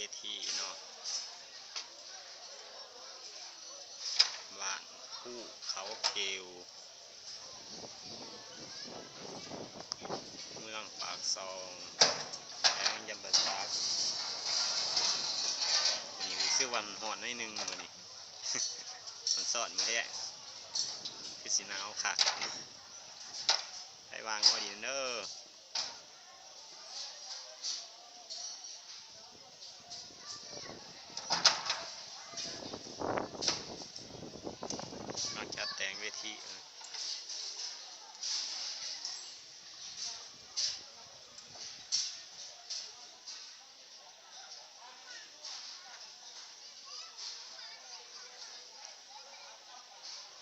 ເວທີເນາະ ບ້ານພູເຂົາເກວ ເມືອງປາກຊ່ອງ ແຂວງຈຳປາສັກ. ມື້ນີ້ຮູ້ສຶກວ່າມັນຮ້ອນໜ້ອຍໜຶ່ງມື້ນີ້ ມັນຮ້ອນມື້ແຮງ ຄືຊິໜາວຄັກ. ໃຫ້ວາງພໍດີເດີ. ມາຈັດແຕ່ງເວທີ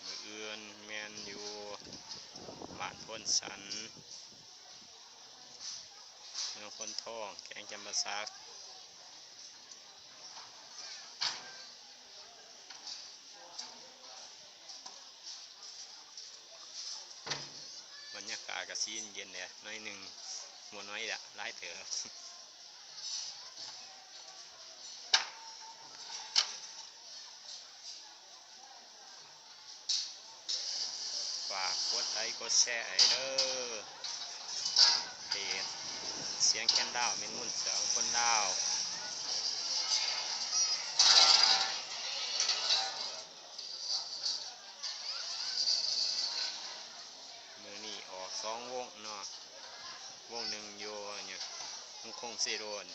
ມື້ອື່ນແມ່ນຢູ່ບ້ານໂພນສັນ ເມືອງໂພນທອງ ແຂວງຈຳປາສັກ. ບັນຍາກາດກະຊິເຢັນແດ່ໜ້ອຍໜຶ່ງ ບໍ່ໜ້ອຍລະ ຫຼາຍເຕີບ. ຝາກກົດໄລກົດແຊໃຫ້ເດີ ເພຈສຽງແຄນດາວ ແມ່ນມູນເສືອຂອງຄົນລາວ. ມື້ນີ້ອອກສອງວົງເນາະ ວົງໜຶ່ງຢູ່ຫຍັງ ເມືອງຄົງເຊໂດນ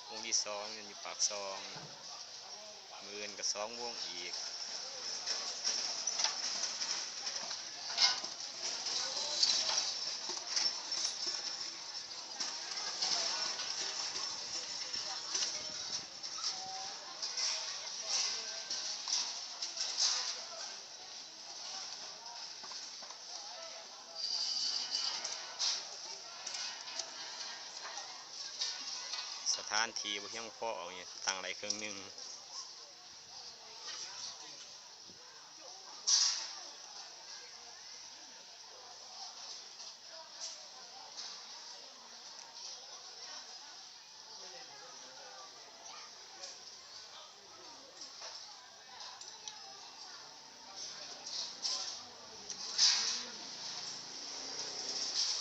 ວົງທີສອງນັ້ນຢູ່ປາກຊ່ອງ ມື້ອື່ນກໍສອງວົງອີກ. ສະຖານທີ່ບໍ່ພຽງພໍ ຕັ້ງໄດ້ເຄິ່ງໜຶ່ງ.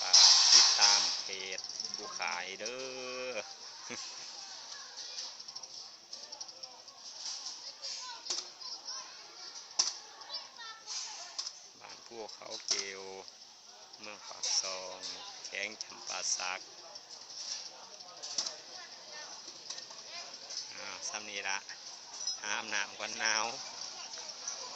ຝາກຕິດຕາມເພຈຜູ້ຂາຍເດີ ບ້ານພູເຂົາເກວ ເມືອງປາກຊ່ອງ ແຂວງຈຳປາສັກ. ອ້າວ ສ່ຳນີ້ລະ ຫາອາບນ້ຳກ່ອນ ໜາວ.